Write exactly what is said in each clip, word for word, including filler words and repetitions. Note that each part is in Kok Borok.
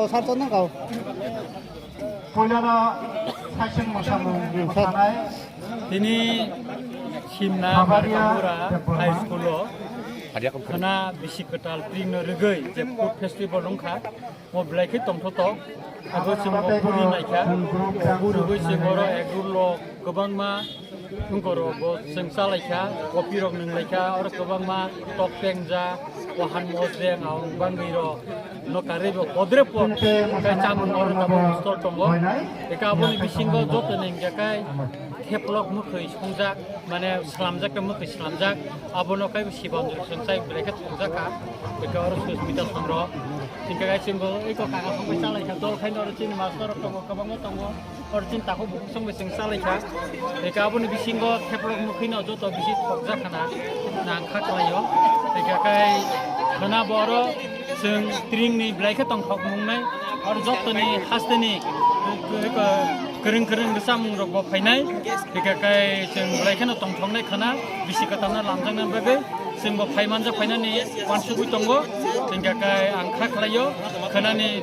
Sar chondon kau. Puilano saichung mosamung mosanai. Tini Simna Mabaria Markamura Debbarma. High School o khana bisi kwtal pring no rwgwi je food festival wngkha. Mo belai khe tongthotok. Abo chwng bo puri naikha. Puri rwgwi chwng oro egg roll rok kwbangma wngkoro bo chwng chalaikha, kopi rok nwnglaikha, oro kwbangma tok tengja, wahan mosdeng, ang bangwi rok no karwi bo bodre pod khe chamung oro tabuk store tongo. Eka aboni bisingo joto ni hwnkhe kai theplok mwkhwi songjak, mane slamjak khe mwkhwi slamjak, abono kai bo sibanjro chwng chai belai khe thokjak kha. Eka oro Susmita Songro hwnkhe kai chwng bo eko kaka songwi chalaikha, dol khai no oro chini master rok tongo, kwbangma tongo. Oro chini takhuk bukhuk song bai chwng chalaikha. Eka aboni bisingo theplok mwkhwino joto bisi thokjak khana nang kha khlaio. Eka kai khana bo oro chwng tringni belai khe tongthok mungnai. Oro jotoni hasteni kwrwng kwrwng rwchapmung rok bo phainai. Eka kai chwng belai kheno tongthoknai khana bisi kwtalno lamjaknai bagwi. Chwngbo phai manjak phainani uansugwi tongo, hwnkhe khe ang kha khlaio, khanani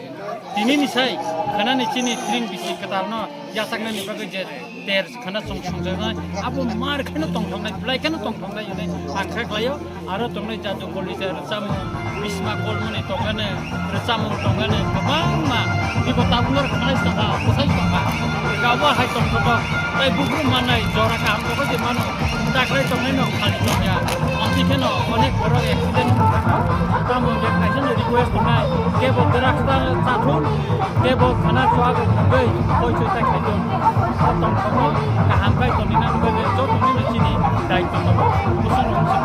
tinini sai, khanani chini tring bisi kwtalno yachaknani bagwi je ter khana chwng songjaknai, abo mar kheno tongthoknai, belai kheno tongthoknai hinwi ang kha khlaio. Aro tongnai jat jongolni je rwchapmung, bisma kolmoni tongmani, rwchapmung tongmani kwbangma, bibo tabukno khanai tongkha, bwsai tongkha, hwnkhe abo hai tongthokno tei buphuru mannai jora kaham khe je mano. Taklai tongnai no khali tongya. Amtwi kheno onek borok accident wngkha. Tamo hwnkhe kaisa no request tongnai, kebo drugs ta chathun, kebo khana chuak wngwi hoi choi ta khaithun. O tongthokno kaham khai tongwi nang bagwi joto nino chini daityo tongo. Kusung rok se